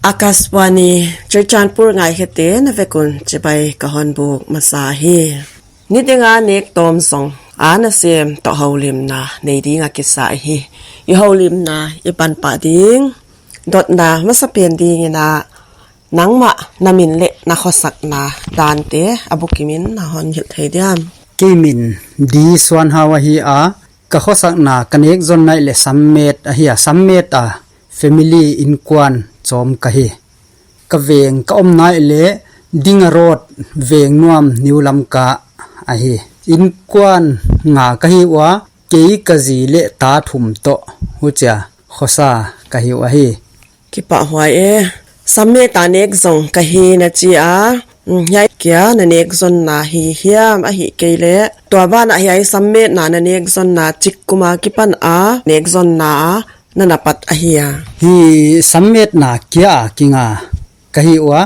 ອາກາສວານີ ຈວຍຈານປູຣງາຍເຮເຕ ນະເວກຸນ ຈະໄປກະຮອນບຸກມາຊາເຮ ນິດຍງາເນກຕອມສອງ ອານະເຊມ ເຕາະເຮົາລິມນາ ໃນດີງາກິດສາເຮ ອີເຮົາລິມນາ ອີປັນປະດີງ ດອດນາ ມາສະເປນດີງນາ ນັງມະ ນາມິນເລ ນາຂໍສັກນາ ດານເຕ ອະບຸກິມິນ ນາຮອນເຮັດໄທດຽມ ເກມິນ ດີສວນຮາວາຮີອາ ກະຂໍສັກນາ ກະເນກຈົນໄນເລ ຊຳເມດອາເຮຍ ຊຳເມດອາ ເຟມິລີ ອິນກວານ ຊອມກະເຮ ກະເວງ ກະອົມໄນເລ ດິງອາໂຣດ ເວງນວມ ນິວລຳກາ ອາເຮ ອິນກວານ ງາກະຮີວາ ເກຍກະຈີເລ ຕາທຸມໂຕ ຫູເຈຍ ຂໍສາ ກະຮີວາເຮ ກິປະຫວາຍເອ ຊຳເມດອາເນກຈົນກະເຮນະຈີອາ ຍາຍກຽນະເນກຈົນນາ ຮີຮຽມອາຫິເກຍເລ ຕົວບ້ານອາເຮ ຊຳເມດນາ ນະເນກຈົນນາ ຈິກກຸມາ ກິປັນອາ ເນກຈົນນາ ນະນະປັດອາເຮຍ ຮີ ຊຳເມດນາ ກຽ ກິງາ ກະຮີວາ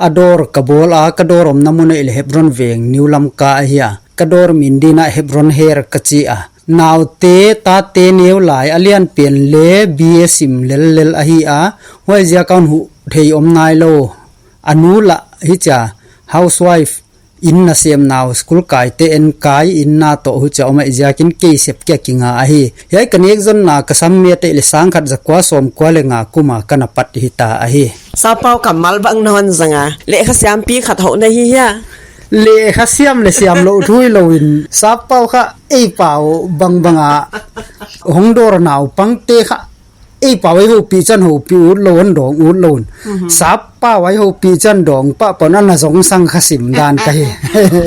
ອາດໍຣ ກະໂບລອາ ກະດໍຣອມນະມຸນເອເລ ເຮັບຣອນເວງ ນິວລຳກາອາເຮຍ ກະດໍຣມິນດີນາ ເຮັບຣອນເຮຣ ກະຈີອາ ນາວເຕ ຕາເຕ ເນວຫຼາຍ ອາລຽນເປນເລ ເບຍຊິມ ເລລເລລ ອາຮີອາ ຫວຍເຈຍການຫູເທຍອມນາຍໂລ ອານູລະ ຮີຈາ ເຮົາສວາຍ ອິນນາເຊມນາວ ສະກຸລກາຍເຕ ເອັນກາຍ ອິນນາໂຕ ຫູຈາ ອອມໄອເຈຍກິນ ເກຍເຊັບ ກຽກິງາ ອາຮີ ເຮຍກະເນກຈົນນາ ກະຊຳເມດເອເລ ສາງຂັດ ຈະກວາ ຊອມກວາ ເລງາ ກຸມາ ກະນະປັດ ຮີຕາ ອາຮີ ຊາວເປົາກຳມາລບັງນອນ ຊະງາ ເລຂະຊຽມ ປີຂັດ ເຮົານະຮີເຮຍ ເລຂະຊຽມ ເລຊຽມໂລ ທຸຍໂລວິນ ຊາວເປົາຂະ ເອຍປາວ ບັງບັງອາ ຫົງດໍຣນາວ ປັງເຕຂະ ເອຍປາວ ໄວໂຮປີຈັນ ໂຮປີອູດໂລນ ດອງອູດໂລນ ຊາບປາວ ໄວໂຮປີຈັນ ດອງປະປອນ ອານາສົງ ສັງຂະສິມ ດານກະເຮ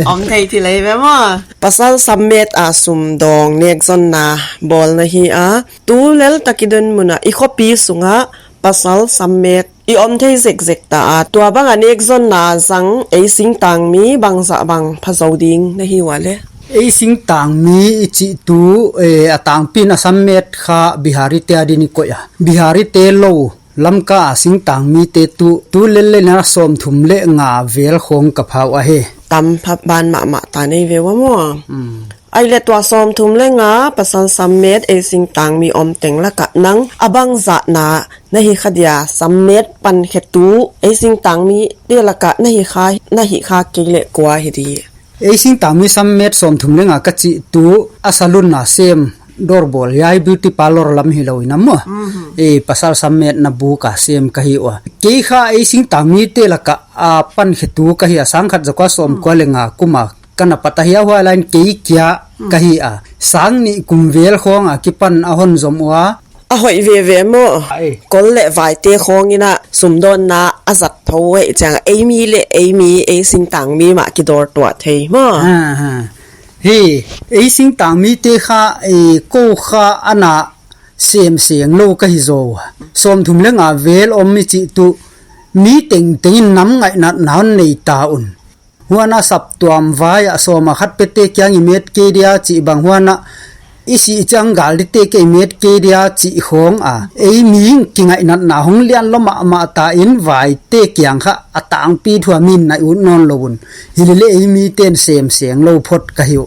ອອມໄທທີໄລແມ່ໝໍ ປາຊາລ ຊຳເມດອາ ຊຸມດອງ ເນກຈົນນາ ບອລນະຮີອາ ຕູເລລ ຕະກິເດີນມຸນາ ອີໂຄປີສຸງາ ປາຊາລ ຊຳເມດ ອີອອມເທເຊັກເຊັກຕາອາ ຕົວບັງອາເນກຈົນນາ ສັງ ເອຍຊິງຕາງມີ ບັງສະບັງ ພະເຈົ້າດິງ ນະຮີວາເລ ເອຍຊິງຕາງມີ ອີຈິຕູ ເອ ອາຕາງປີນ ອາຊຳເມດຄາ ບິຫາຣິເຕ ອາດີນິໂກຍາ ບິຫາຣິເຕໂລ ລຳກາອາ ຊິງຕາງມີເຕຕຸ ຕູເລນເລນາ ຊອມທຸມເລງາ ເວລໂຄງກະເພົາອາເຮ ຕຳພະບານມະມະຕາໃນເວວະມໍ ອາຍເລຕົວ ຊອມທຸມເລງາ ປະຊານ ຊຳເມດ ເອຍຊິງຕາງມີ ອອມເຕັງລະກະນັງ ອາບັງສະນາ ນະຮີຄະດຽ ຊຳເມດ ປັນເຄຕູ ເອຍຊິງຕາງມີ ເຕລະກະ ນະຮີຄາ ນະຮີຄາເກເລກວາເຮດີ ເອຍຊິງຕາງມີ ຊຳເມດ ຊອມທຸມເລງາ ກະຈິຕູ ອາສະລຸນນາ ເຊມ ດໍຣໂບລ ຍາຍ ບິວຕີປາລໍຣ ລຳຮີໂລຍນຳ ເອ ປາຊາລ ຊຳເມດ ນະບູກາ ເຊມ ກະຮີອາ ເກຄາ ເອຍຊິງຕາງມີ ເຕລະກະ ອາ ປັນເຄຕູ ກະຮີອາ ສາງຂັດ ຈະກວາ ຊອມກວາ ເລງາ ກຸມາ ກະນະປະຕະເຮຍ ຫວາຍລາຍ ເກຍກຽ ກະຮີອາ ສາງນິກຸມ ເວລໂຄງອາ ກິປັນ ອາຫົນ ສົມອວາ ອາຫົຍເວເວມໍ ກົນ ແລະ ຫວາຍເຕໂຄງ ອີນະ ສຸມດອນນາ ອາຈັດ ໂທເອຈາງ ເອຍມີ ເລ ເອຍມີ ເອຍຊິງຕາງມີ ມະກິໂດຣຕົວເທຍມໍ ເຮ ເອຍຊິງຕາງມີ ເຕຄາ ເອ ໂກຄາ ອານາ ເສມເສງໂລ ກະຮີໂຈ ຊອມທຸມເລງອາ ເວລ ອອມມິຈິຕຸ ມີເຕັງເຕັງ ນຳໄງນະ ນາວເນຍຕາອຸນ ຫົວໜ້າສັບຕວມວາຍອະ ຊອມອາຄັດເປເຕກຽງ ອີເມດເກເດຍ ຈິບັງ ຫົວໜ້າ ອີຊິຈັງກາລລິເຕເກ ເມດເກເດຍ ຈິໂຄງອາ ເອຍມີງ ກິໄງນັດໜາ ຫົງລຽນ ລະມະມະຕາອິນ ວາຍເຕກຽງຂະ ອາຕາງປີທົວມິນ ນາຍອຸດນອນໂລບຸນ ຮີລິເລ ເອຍມີເຕນ ເສມເສງໂລ ພົດກະຫິວ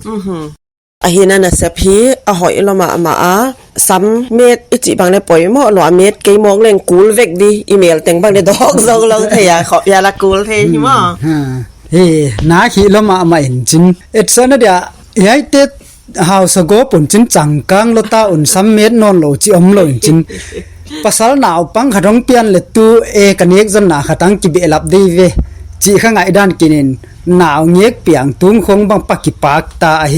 ອາຮີນານາແຊບຮີ ອາຫອຍລະມະມະອາ ຊຳເມດ ອີຈິບັງເນ ປອຍເມາະ ລອເມດ ເກຍມອງເລັງ ກູລເວັກດີ ອີເມລເຕັງບັງເນ ດອກ ໂຊງລົງເທຍ ຂໍເພຍລະກູລເທຫິມອ ເຮ ນາຄີລະມະມາເອັນຈິນ ເອັດຊະນະດຽ ຍາຍເຕັດ ຫາວສະໂກປຸນຈິນ ຈັງກາງໂລຕາອຸນ ຊຳເມດນອນໂລຈິອອມໂລອິນຈິນ ປາສາລນາວປັງຂະດອງປ່ຽນເລຕູ ເອກະເນກຈະນາຂະຕັງກິເບລັບດີເວ ຈິຂະໄງດານກິນິນ ນາວເງກປຽງຕຸງຄົງບັງປະກິປາກຕາອາເຮ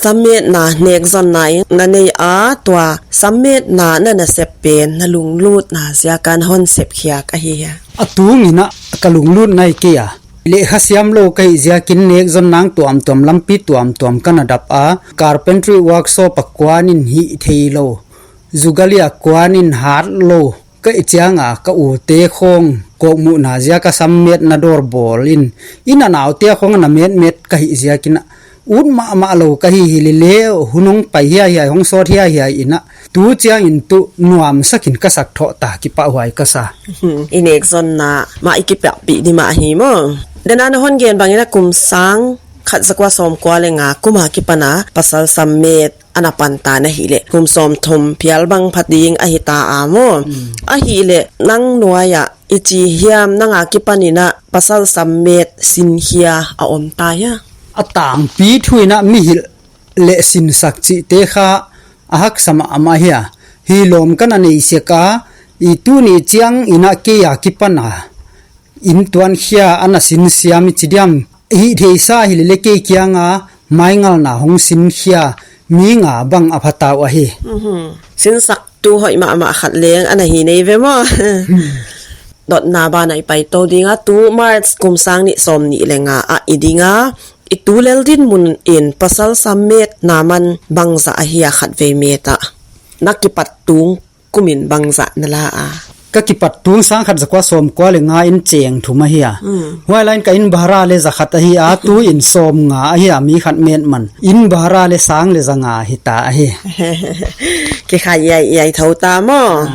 ສະເມດນາເນກຈອນນາຍນະເນຍອາຕົວ ສະເມດນານະນະເຊບເປນ ນະລຸງລູດນາເຊຍການຮອນເຊບເຄຍກະເຮຍ ອະຕູງອີນະ ກະລຸງລູດນາຍເກຍ ເລຂະຊຽມໂລກະເຮເຊຍກິນເນກຈອນນາງຕວມຕວມລຳປີຕວມຕວມກະນະດັບອາ ກາເປັນທຣີວອກຊໍປະກວານິນຫິເທໂລ ຈຸກະເລຍກວານິນຫາດໂລ ກະເອຈຽງອາ ກະອູເຕໂຄງ ກອກມຸນາເຊຍກະສຳເມດນະດໍລໂບລິນ ອີນະນາວເຕໂຄງນະເມດເມດກະຫິເຊຍກິນອະ ອຸດມະມະໂລກະຫິຫິລິເລວ ຫຸນົງໄປເຮຍເຮຍ ຫົງຊອດເຮຍເຮຍອີນະ ຕູຈຽງອິນຕຸ ນວມສະກິນກະສັກເທາະຕາກິປະຫວາຍກະຊາ ອີເນກຊອນນາ ມະອີກິປະປິນິມະຫິມໍ ເດນານະຮອນເກນບັງອີນະກຸມຊາງ ຂັດສະກວາຊອມກວາເລງາ ກຸມາກິປະນາ ປະຊາສຳເມດ ອະນາປັນຕານະຫິເລ ກຸມຊອມທົມ ພຽລບັງພັດດີງ ອະຫິຕາອາໂມ ອາຫິເລ ນັງນວຍະ i chi hiam, nang a kipan in a pasal sam met sin khia a om ta hia? A tangpi thu in a mihil le sinsak chihte kha a haksa mahmah hi a, hi lawm ka na nei sek a, i tuni chiang in a kei a kipan a in tuan khia a na sin siam i chi diam, hi theisa hi le kei kiang a maingalna hong sin khia mi nga bang a pha tau ahi. Sinsak tu hoih mahmah khat leng a na hi nei ve maw. Dotna ban a i pai to ding a, tu March kum sang nih sawm nih le nga a i ding a, i tu lel dinmun in pasal sam met na man bangzah ahi a khatvei met a na kipat tung kum in bangzah na la a? Ka kipat tung sang khat za kua sawm kua le nga in cheng thum ahi a. Huai lai in ka in bhara le za khat ahi a, tu in sawm nga ahi a, mi khat met man. In bhara le sang le za nga hi ta ahi. Ki khai iai iai tho ta maw.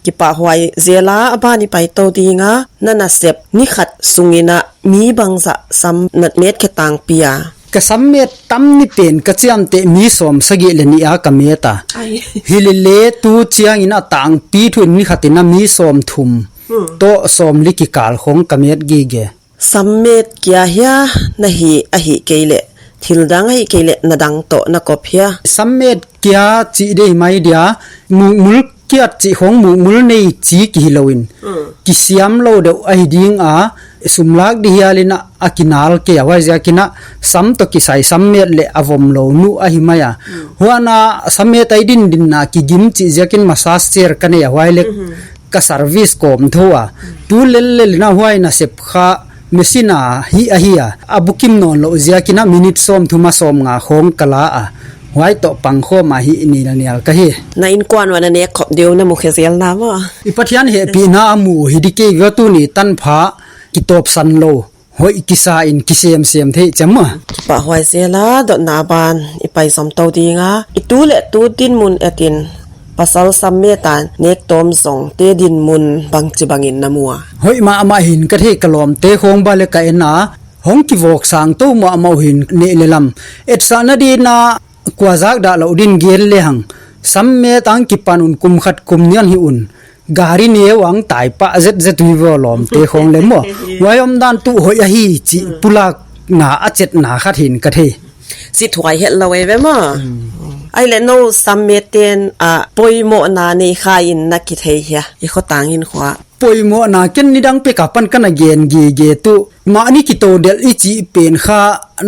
Kipahhuai zel a, a ban i pai to ding a, na nasep ni khat sung in a mi bangzah sam na met khe tangpi a? Ka sam met tam ni pen ka chiam te mi sawm sagih le nih a ka met a. Hi le le tu chiang in a tangpi thu in ni khat in a mi sawm thum to sawm li kikal khong ka met gige. Sam met kia hia na hi ahi kei le thil dang ahi kei le na dang to na kop hia? Sam met kia chi dei mai dia, mukmul kiat chi khong mukmul nei chi ki hi lo in. Ki siam lo deuh ahi ding a, sum lak di hial in a, a kinal kei a, huai ziak in a sam to kisai sam met le a vom lo nu ahi mai a. Huan a sam met ai din din na ki gim chi ziak in massage chair ka nei a, huai le ka service kawm tho a. Tu lel lel in a huai nasep kha machine a hi ahi a, a bukim nawn lo ziak in a minute sawm thum a sawm nga khong ka la a. Huai to pang khawm a hi nial nial ka hi. Na in kuan ua na nek khop deu na mu khe zel na maw. I Pathian hehpihna a mu hi di kei ve, tuni tanpha kitawpsan lo. Hoih kisa in kisem sem thei chem a. Kipahhuai zel a, dotna ban i pai zom to ding a. I tu le tu dinmun et in pasal sam met a nek tawm zong te dinmun bangchi bang in na mu a? Hoih mahmah hin ka thei, ka lawmte khong ba le ka en a, hong kivawk sang to mahmah uh hin neh le lam. Etsahna din a kua zak dah lo din gen le hang. Sam met ang kipan un kum khat kum nih hi un. Gari neu ang tai pah zet zet ui ve lawmte khong le maw. Huai omdan tu hoih ahi chih pulakna a chetna khat hin ka thei. Sithuai het lo e ve maw. Ai le no sam met ten a poimawhna nei kha in na kithei hia, i khotang in khua? Poimawhna ken nidang pek a pan ka na gen gige tu. Mahni kitodelh i chih pen kha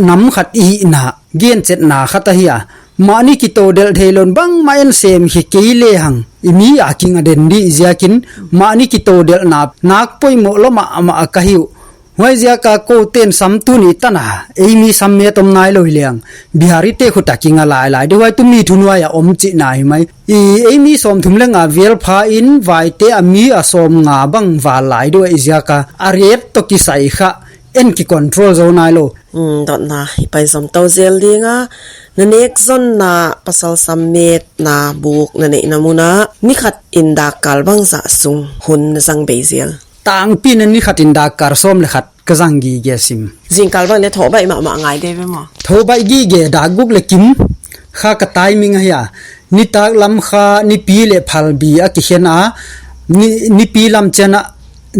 nam khat i hihna gen chetna khat ahi a. Mahni kitodelh thei lo in bangmah en sem khe kei le hang i mi a kinga den di ziak in, mahni kitodelhna nak poimawh lo mahmah a ka hi uh. Huai ziak a ko ten sam tuni tan a ei mi sam met om nai lo hi leng, Bihari te khut a kinga lai lai di, huai tu mi thunuai a om chihna hi mai. I ei mi sawm thum le nga vel pha in vaite a mi a sawm nga bang val lai di, huai ziak a a rate to kisai kha en ki control zo nai lo. Dotna i pai zom to zel ding a, na nek zonna pasal sam metna buk na neihna mun a ni khat in dak kal bangzah sung hun na zang bei zel? Tangpi na ni khat in dak kal sawm le khat ka zang gige sim. Zingkal bang le tho baih mahmah ngai de ve maw? Tho baih gige, dak guk le kim kha ka timing ahi a. Nitak lam kha nipi le phalbi a kikhen a, ni, nipi lam chian a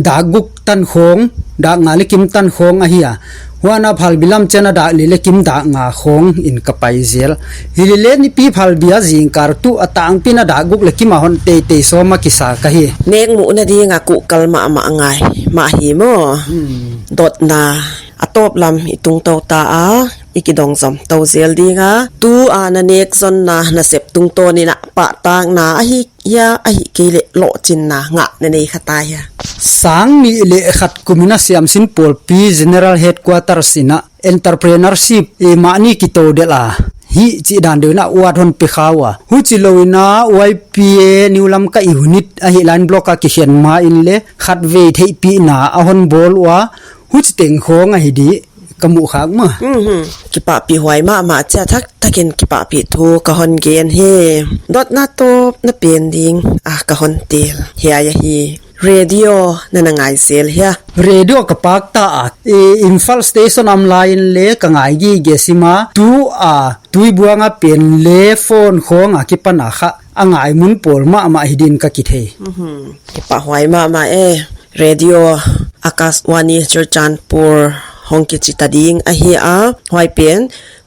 dak guk tan khong, dak nga le kim tan khong ahi a. Huan a phalbi lam chian a dak li le kim dak nga khong in ka pai zel. Hi le le nipi phalbi a zingkal tu a tangpi na dak guk le kim a hon teitei sawm a kisa ka hi. Nek muhna ding a kuhkal mahmah ngai mah hi maw? Dotna a tawp lam i tung to ta a, i kidong zom to zel ding a. Tu a na nek zonna na sep tungtawn in a pahtakna ahi hia, ahi kei le lawhchinna ngah na nei kha ta hia? Sang nih le khat kum in a Siamsin Pawlpi General Headquarters in a entrepreneurship i mahni kitodelh a hi chih dan deuh in a award hon pe kha ua. Huchi lo in a Y P A New Lamka i unit ahi line block a kikhen ma in le khatvei theihpihna a hon bawl ua. Huchi teng khong ahi di ka muh khak maw. Kipahpih huai mahmah chia thak thak in kipahpih thu ka hon gen hi. Dotna tawp na pen ding a ka hon tel hiai ahi. Radio na na ngai zel hia? Radio ka pak ta a. I Imphal station am lai in le ka ngai gige sim a. Tu a Tuibuang a pen le phone khong a kipan a kha a ngai mun pawl mahmah hi din ka kithei. Kipahhuai mahmah e. Radio Akashvani Churachandpur ຫ້ອງກິດຈິຕາດິງອາເຮອາ ຫວາຍເປັນ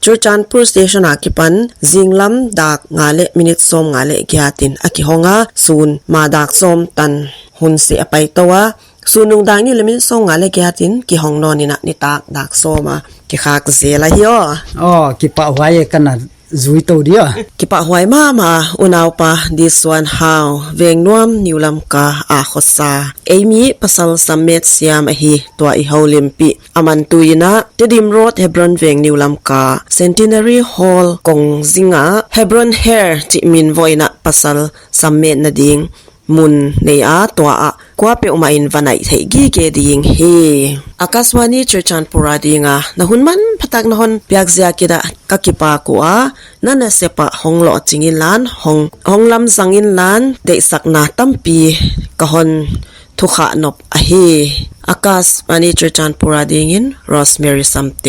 Churachandpur Station ອາກິປັນ ຈິງລຳດາກ ງາ ແລະ ມິນິດ ຊອມ ງາ ແລະ ກິຮາຕິນ ອາກິຮອງອາ ສູນ ມາດາກ ຊອມ ຕັນ ຮຸນ ເສ ອະໄປ ຕະວາ ສູນ ນຸງດາງ ນິ ແລະ ມິນິດ ຊອມ ງາ ແລະ ກິຮາຕິນ ກິຮອງ ນອນ ນິ ນະ ນິຕາກ ດາກ ຊອມ ອາ ກິຄາກ ເສ ລະ ເຮອ ອໍ ກິປະຫວາຍກັນນະ ຈຸຍໂຕດຽວ ກິປະຫວາຍມາ ມາ ອຸນາວປາ ດີສວນ ຮາວ ແວງນວມ ນິວລຳກາ ອາ ໂຄສາ ເອມີ ປາຊາລ ຊຳເມັດ ຊຽມ ອາຮີ ຕົວ ອີ ເຮົາ ເລັມປິ ອາມັນ ຕຸຍ ນະ ເຕດິມໂຣດ ເຮບຣອນ ແວງ ນິວລຳກາ ເຊັນຕິນາຣີ ຮອລ ກົງ ຊິງ ອາ ເຮບຣອນ ເຮຣ ທິມິນ ວອຍ ນະ ປາຊາລ ຊຳເມັດ ນະດິງ ມຸນ ເນອາ ຕົວ ອາ ກວາ ເປວ ມາ ອິນ ວາ ໄນ ໄທ ກີ ເກ ດິງ ເຮ ອາກາສວານີ ເຊີ ຈານ ປູຣາ ດິງ ອາ ນະ ຮຸນ ມັນ ພະຕັກ ນະ ຮົນ ປຽກ ເຊຍ ກິດ ອາ ກະ ກິປາ ໂກ ອາ ນະ ນະ ເຊປະ ຮົງ ຫຼໍ ຈິງ ອິນ ລານ ຮົງ ຮົງ ລຳ ຊັງ ອິນ ລານ ເຕະ ສັກ ນາ ຕຳ ປີ ກະ ຮົນ ທຸ ຂະ ນົບ ອາ ເຮ ອາກາສວານີ ເຊີ ຈານ ປູຣາ ດິງ ອິນ ໂຣສ ແມຣີ ຊຳ ເຕ